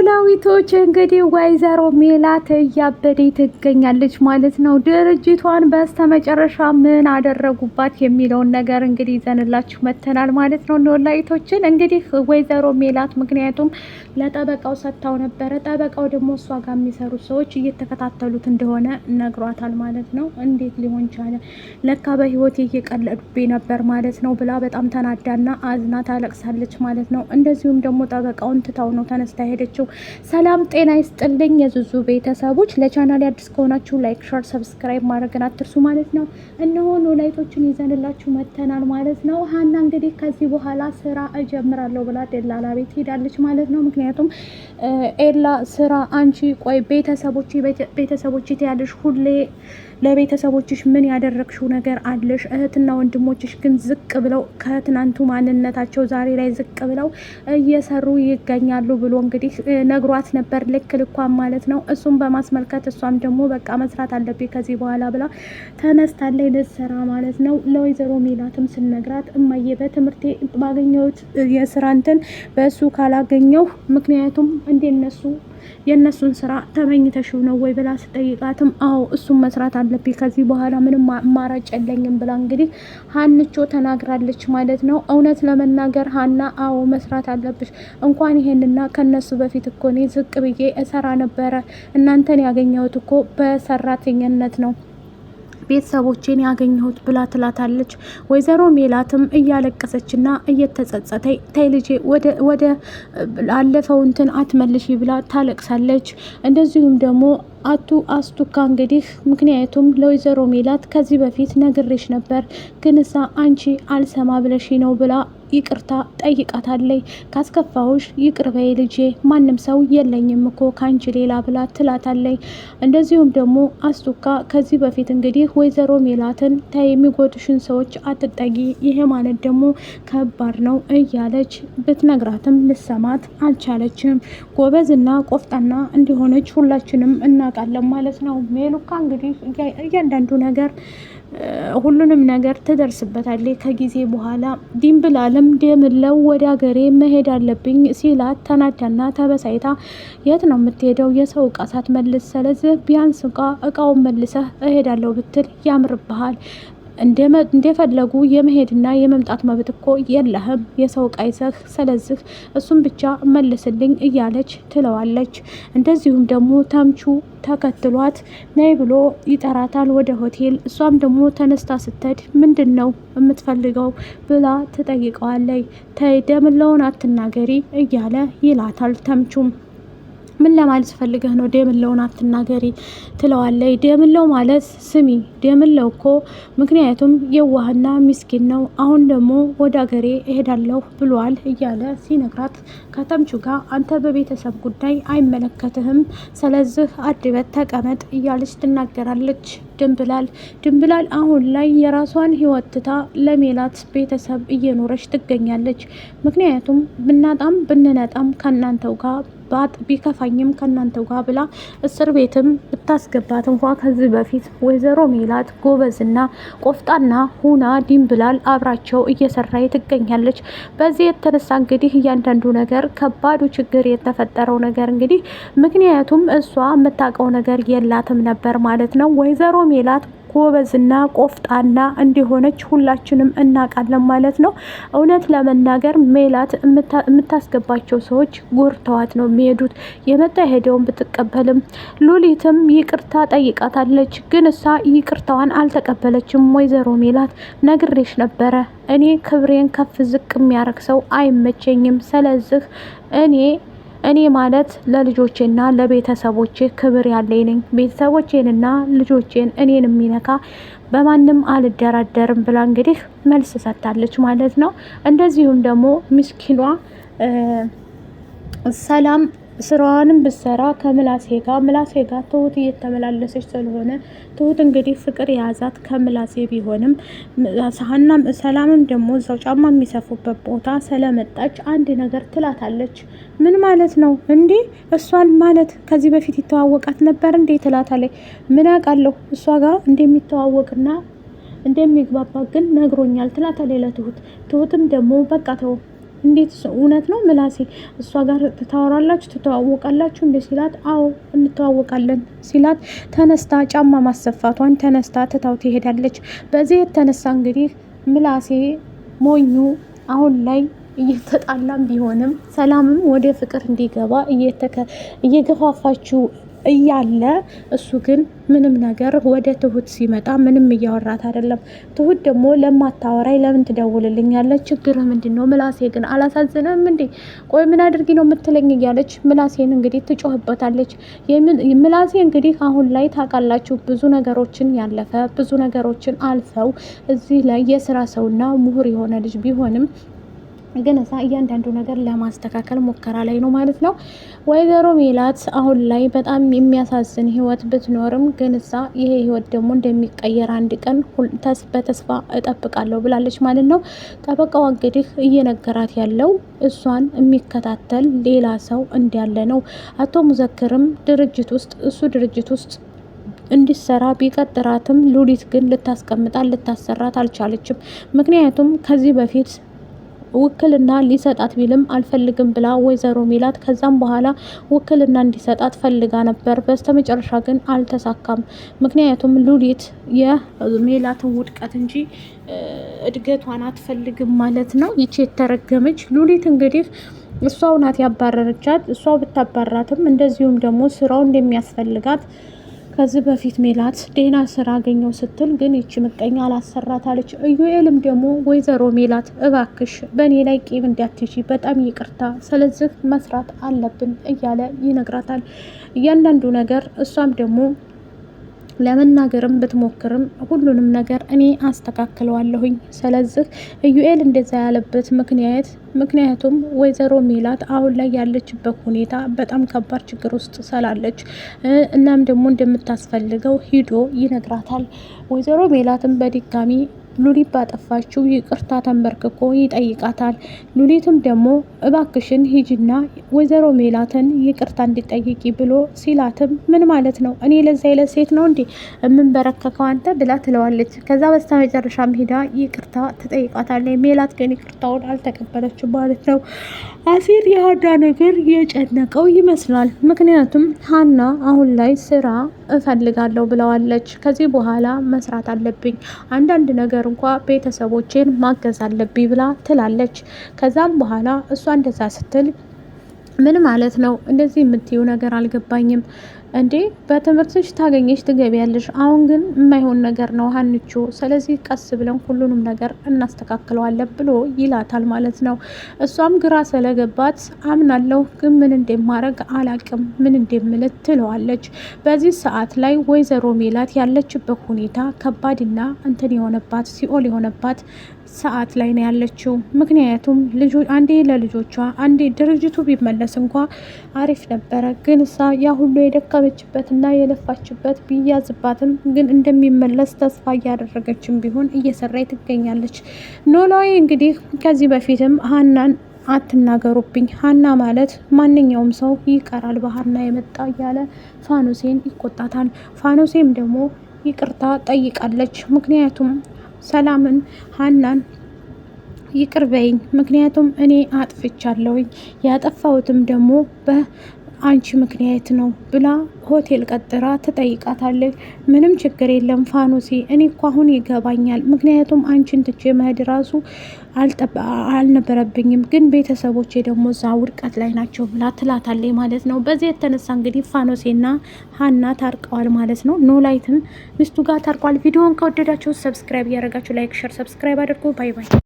ኖላዊቶች እንግዲህ ወይዘሮ ሜላት እያበደ ትገኛለች ማለት ነው። ድርጅቷን በስተመጨረሻ ምን አደረጉባት የሚለውን ነገር እንግዲህ ይዘንላችሁ መተናል ማለት ነው። ኖላዊቶችን እንግዲህ ወይዘሮ ሜላት ምክንያቱም ለጠበቃው ሰጥታው ነበረ። ጠበቃው ደግሞ እሷ ጋር የሚሰሩ ሰዎች እየተከታተሉት እንደሆነ ነግሯታል ማለት ነው። እንዴት ሊሆን ቻለ? ለካ በህይወት እየቀለዱብኝ ነበር ማለት ነው ብላ በጣም ተናዳና አዝና ታለቅሳለች ማለት ነው። እንደዚሁም ደግሞ ጠበቃውን ትታው ነው ተነስታ ሄደችው። ሰላም ጤና ይስጥልኝ የዙዙ ቤተሰቦች፣ ለቻናል አዲስ ከሆናችሁ like፣ share፣ subscribe ማድረግን አትርሱ ማለት ነው። እነሆ ኖላዊቶችን ይዘንላችሁ መተናል ማለት ነው። ሀና እንግዲህ ከዚህ በኋላ ስራ እጀምራለሁ ብላ ደላላ ቤት ሄዳለች ማለት ነው። ምክንያቱም ኤላ ስራ አንቺ ቆይ ቤተሰቦች ቤተሰቦች ትያለሽ ሁሌ ለቤተሰቦችሽ ምን ያደረግሽው ነገር አለሽ? እህትና ወንድሞችሽ ግን ዝቅ ብለው ከትናንቱ ማንነታቸው ዛሬ ላይ ዝቅ ብለው እየሰሩ ይገኛሉ ብሎ እንግዲህ ነግሯት ነበር። ልክ ልኳን ማለት ነው። እሱም በማስመልከት እሷም ደግሞ በቃ መስራት አለብኝ ከዚህ በኋላ ብላ ተነስታለች ልትሰራ ማለት ነው። ለወይዘሮ ሜላትም ስነግራት እማዬ በትምህርቴ ባገኘሁት የስራ እንትን በእሱ ካላገኘሁ ምክንያቱም እንደነሱ የእነሱን ስራ ተመኝተሽው ነው ወይ ብላ ስጠይቃትም አዎ እሱን መስራት አለብኝ ከዚህ በኋላ ምንም አማራጭ የለኝም ብላ እንግዲህ ሀንቾ ተናግራለች ማለት ነው። እውነት ለመናገር ሀና አዎ መስራት አለብሽ፣ እንኳን ይሄንና ከነሱ በፊት እኮ እኔ ዝቅ ብዬ እሰራ ነበረ። እናንተን ያገኘሁት እኮ በሰራተኝነት ነው ቤተሰቦቼን ያገኘሁት ብላ ትላታለች። ወይዘሮ ሜላትም እያለቀሰችና እየተጸጸተ ተይ ልጄ ወደ አለፈው እንትን አትመልሺ ብላ ታለቅሳለች። እንደዚሁም ደግሞ አቱ አስቱካ እንግዲህ ምክንያቱም ለወይዘሮ ሜላት ከዚህ በፊት ነግሬሽ ነበር፣ ግን እሳ አንቺ አልሰማ ብለሽ ነው ብላ ይቅርታ ጠይቃታለይ። ካስከፋሁሽ ይቅር በይ ልጄ፣ ማንም ሰው የለኝም እኮ ካንቺ ሌላ ብላ ትላታለይ። እንደዚሁም ደግሞ አስቱካ ከዚህ በፊት እንግዲህ ወይዘሮ ሜላትን ተይ የሚጎዱሽን ሰዎች አትጠጊ፣ ይሄ ማለት ደግሞ ከባድ ነው እያለች ብትነግራትም ልሰማት አልቻለችም። ጎበዝና ቆፍጣና እንዲሆነች ሁላችንም እናውቃለን ማለት ነው። ሜሉካ እንግዲህ እያንዳንዱ ነገር ሁሉንም ነገር ትደርስበታለች ከጊዜ በኋላ። ድንብላልም ደምለው ወደ ሀገሬ መሄድ አለብኝ ሲላት ተናዳና ተበሳይታ የት ነው የምትሄደው? የሰው እቃ ሳትመልስ፣ ስለዚህ ቢያንስ እቃ እቃውን መልሰህ እሄዳለሁ ብትል ያምርብሃል። እንደፈለጉ የመሄድና የመምጣት መብት እኮ የለህም የሰው እቃ ይዘህ፣ ስለዚህ እሱን ብቻ መልስልኝ እያለች ትለዋለች። እንደዚሁም ደግሞ ተምቹ ተከትሏት ነይ ብሎ ይጠራታል ወደ ሆቴል። እሷም ደግሞ ተነስታ ስትሄድ ምንድን ነው የምትፈልገው ብላ ትጠይቀዋለች። ተይ ደምለውን አትናገሪ እያለ ይላታል ተምቹም ምን ለማለት ፈልገህ ነው ደምለውን አትናገሪ ትለዋለች። ደምለው ማለት ስሚ ደምለው እኮ ምክንያቱም የዋህና ሚስኪን ነው። አሁን ደግሞ ወደ አገሬ እሄዳለሁ ብሏል እያለ ሲነግራት ከተምቹ ጋር አንተ በቤተሰብ ጉዳይ አይመለከትህም፣ ስለዚህ አድበት ተቀመጥ እያለች ትናገራለች። ድንብላል ድንብላል አሁን ላይ የራሷን ህይወት ትታ ለሜላት ቤተሰብ እየኖረች ትገኛለች። ምክንያቱም ብናጣም ብንነጣም ከእናንተው ጋር ባጥ ቢከፋኝም ከእናንተው ጋር ብላ እስር ቤትም ብታስገባት እንኳ ከዚህ በፊት ወይዘሮ ሜላት ጎበዝና ቆፍጣና ሁና ድንብላል አብራቸው እየሰራ ትገኛለች። በዚህ የተነሳ እንግዲህ እያንዳንዱ ነገር ከባዱ ችግር የተፈጠረው ነገር እንግዲህ ምክንያቱም እሷ የምታውቀው ነገር የላትም ነበር ማለት ነው። ወይዘሮ ሜላት ጎበዝና ቆፍጣና እንዲሆነች ሁላችንም እናውቃለን ማለት ነው። እውነት ለመናገር ሜላት የምታስገባቸው ሰዎች ጎርተዋት ነው የሚሄዱት። የመጣ የሄደውን ብትቀበልም ሉሊትም ይቅርታ ጠይቃታለች። ግን እሷ ይቅርታዋን አልተቀበለችም። ወይዘሮ ሜላት ነግሬሽ ነበረ እኔ ክብሬን ከፍ ዝቅ የሚያደርግ ሰው አይመቸኝም። ስለዚህ እኔ ማለት ለልጆቼና ለቤተሰቦቼ ክብር ያለኝ ነኝ። ቤተሰቦቼንና ልጆቼን እኔን የሚነካ በማንም አልደራደርም ብላ እንግዲህ መልስ ሰጥታለች ማለት ነው። እንደዚሁም ደግሞ ምስኪኗ ሰላም ስራዋንም ብትሰራ ከምላሴ ጋር ምላሴ ጋር ትሁት እየተመላለሰች ስለሆነ ትሁት እንግዲህ ፍቅር የያዛት ከምላሴ ቢሆንም ሀናም ሰላምም ደግሞ እዛው ጫማ የሚሰፉበት ቦታ ስለመጣች አንድ ነገር ትላታለች። ምን ማለት ነው እንዴ? እሷን ማለት ከዚህ በፊት ይተዋወቃት ነበር እንዴ? ትላታለች። ምን አውቃለሁ እሷ ጋር እንደሚተዋወቅና እንደሚግባባ ግን ነግሮኛል ትላታለች ለትሁት። ትሁትም ደግሞ በቃ ተው እንዴት እውነት ነው ምላሴ እሷ ጋር ትታወራላችሁ ትተዋወቃላችሁ እንደ ሲላት፣ አዎ እንተዋወቃለን ሲላት ተነስታ ጫማ ማሰፋቷን ተነስታ ትታው ትሄዳለች። በዚህ የተነሳ እንግዲህ ምላሴ ሞኙ አሁን ላይ እየተጣላም ቢሆንም ሰላምም ወደ ፍቅር እንዲገባ እየገፋፋችው እያለ እሱ ግን ምንም ነገር ወደ ትሁት ሲመጣ ምንም እያወራት አይደለም። ትሁት ደግሞ ለማታወራኝ ለምን ትደውልልኛለች? ችግርህ ምንድን ነው? ምላሴ ግን አላሳዝንም እንዴ? ቆይ ምን አድርጊ ነው የምትለኝ? እያለች ምላሴን እንግዲህ ትጮህበታለች። ምላሴ እንግዲህ አሁን ላይ ታውቃላችሁ ብዙ ነገሮችን ያለፈ ብዙ ነገሮችን አልፈው እዚህ ላይ የስራ ሰውና ምሁር የሆነ ልጅ ቢሆንም ግን እዛ እያንዳንዱ ነገር ለማስተካከል ሙከራ ላይ ነው ማለት ነው። ወይዘሮ ሜላት አሁን ላይ በጣም የሚያሳዝን ህይወት ብትኖርም ግን እዛ ይሄ ህይወት ደግሞ እንደሚቀየር አንድ ቀን በተስፋ እጠብቃለሁ ብላለች ማለት ነው። ጠበቃዋ እንግዲህ እየነገራት ያለው እሷን የሚከታተል ሌላ ሰው እንዳለ ነው። አቶ ሙዘክርም ድርጅት ውስጥ እሱ ድርጅት ውስጥ እንዲሰራ ቢቀጥራትም ሉሊት ግን ልታስቀምጣት ልታሰራት አልቻለችም። ምክንያቱም ከዚህ በፊት ውክልና ሊሰጣት ቢልም አልፈልግም ብላ ወይዘሮ ሚላት ከዛም በኋላ ውክልና እንዲሰጣት ፈልጋ ነበር። በስተመጨረሻ ግን አልተሳካም። ምክንያቱም ሉሊት የሜላትን ውድቀት እንጂ እድገቷን አትፈልግም ማለት ነው። ይቺ የተረገመች ሉሊት እንግዲህ እሷው ናት ያባረረቻት። እሷው ብታባራትም እንደዚሁም ደግሞ ስራው እንደሚያስፈልጋት ከዚህ በፊት ሜላት ደህና ስራ አገኘው ስትል ግን ይቺ ምቀኛ አላሰራታለች። ኢዩኤልም ደግሞ ወይዘሮ ሜላት እባክሽ በእኔ ላይ ቂም እንዳትይዢ በጣም ይቅርታ፣ ስለዚህ መስራት አለብን እያለ ይነግራታል። እያንዳንዱ ነገር እሷም ደግሞ ለመናገርም ብትሞክርም ሁሉንም ነገር እኔ አስተካክለዋለሁኝ። ስለዚህ ኢዩኤል እንደዛ ያለበት ምክንያት ምክንያቱም ወይዘሮ ሜላት አሁን ላይ ያለችበት ሁኔታ በጣም ከባድ ችግር ውስጥ ስላለች እናም ደግሞ እንደምታስፈልገው ሂዶ ይነግራታል። ወይዘሮ ሜላትም በድጋሚ ሉሊት ባጠፋችው ይቅርታ ተንበርክኮ ይጠይቃታል። ሉሊትም ደግሞ እባክሽን ሂጂና ወይዘሮ ሜላትን ይቅርታ እንዲጠይቂ ብሎ ሲላትም ምን ማለት ነው እኔ ለዛ ሴት ነው እንዴ የምንበረከከው አንተ ብላ ትለዋለች። ከዛ በስተ መጨረሻም ሂዳ ይቅርታ ትጠይቃታለች። ሜላት ግን ይቅርታውን አልተቀበለችም ማለት ነው። አሲር የሀና ነገር የጨነቀው ይመስላል። ምክንያቱም ሀና አሁን ላይ ስራ እፈልጋለሁ ብለዋለች። ከዚህ በኋላ መስራት አለብኝ፣ አንዳንድ ነገር እንኳ ቤተሰቦቼን ማገዝ አለብኝ ብላ ትላለች። ከዛም በኋላ እሷ እንደዛ ስትል ምን ማለት ነው እንደዚህ የምትይው ነገር አልገባኝም እንዴ በትምህርትሽ ታገኘሽ ትገቢያለሽ። አሁን ግን የማይሆን ነገር ነው ሀንቾ። ስለዚህ ቀስ ብለን ሁሉንም ነገር እናስተካክለዋለን ብሎ ይላታል ማለት ነው። እሷም ግራ ስለገባት አምናለሁ፣ ግን ምን እንደማረግ አላቅም፣ ምን እንደምልት ትለዋለች። በዚህ ሰዓት ላይ ወይዘሮ ሜላት ያለችበት ሁኔታ ከባድና እንትን የሆነባት ሲኦል የሆነባት ሰዓት ላይ ነው ያለችው። ምክንያቱም አንዴ ለልጆቿ አንዴ ድርጅቱ ቢመለስ እንኳ አሪፍ ነበረ። ግን እሳ ያ ሁሉ የደከመችበትና የለፋችበት ቢያዝባትም ግን እንደሚመለስ ተስፋ እያደረገችም ቢሆን እየሰራ ትገኛለች። ኖላዊ እንግዲህ ከዚህ በፊትም ሀናን አትናገሩብኝ፣ ሀና ማለት ማንኛውም ሰው ይቀራል በሀና የመጣ እያለ ፋኖሴን ይቆጣታል። ፋኖሴም ደግሞ ይቅርታ ጠይቃለች። ምክንያቱም ሰላምን ሀናን ይቅር በይኝ፣ ምክንያቱም እኔ አጥፍቻለሁኝ ያጠፋሁትም ደግሞ በአንቺ ምክንያት ነው ብላ ሆቴል ቀጥራ ትጠይቃታለች። ምንም ችግር የለም ፋኖሴ፣ እኔ እኮ አሁን ይገባኛል። ምክንያቱም አንቺን ትቼ መሄድ ራሱ አልነበረብኝም፣ ግን ቤተሰቦቼ ደግሞ እዛ ውድቀት ላይ ናቸው ብላ ትላታለች ማለት ነው። በዚህ የተነሳ እንግዲህ ፋኖሴና ሀና ታርቀዋል ማለት ነው። ኖላዊትም ሚስቱ ጋር ታርቀዋል። ቪዲዮን ከወደዳችሁ subscribe እያደረጋችሁ like፣ share፣ subscribe አድርጎ bye bye።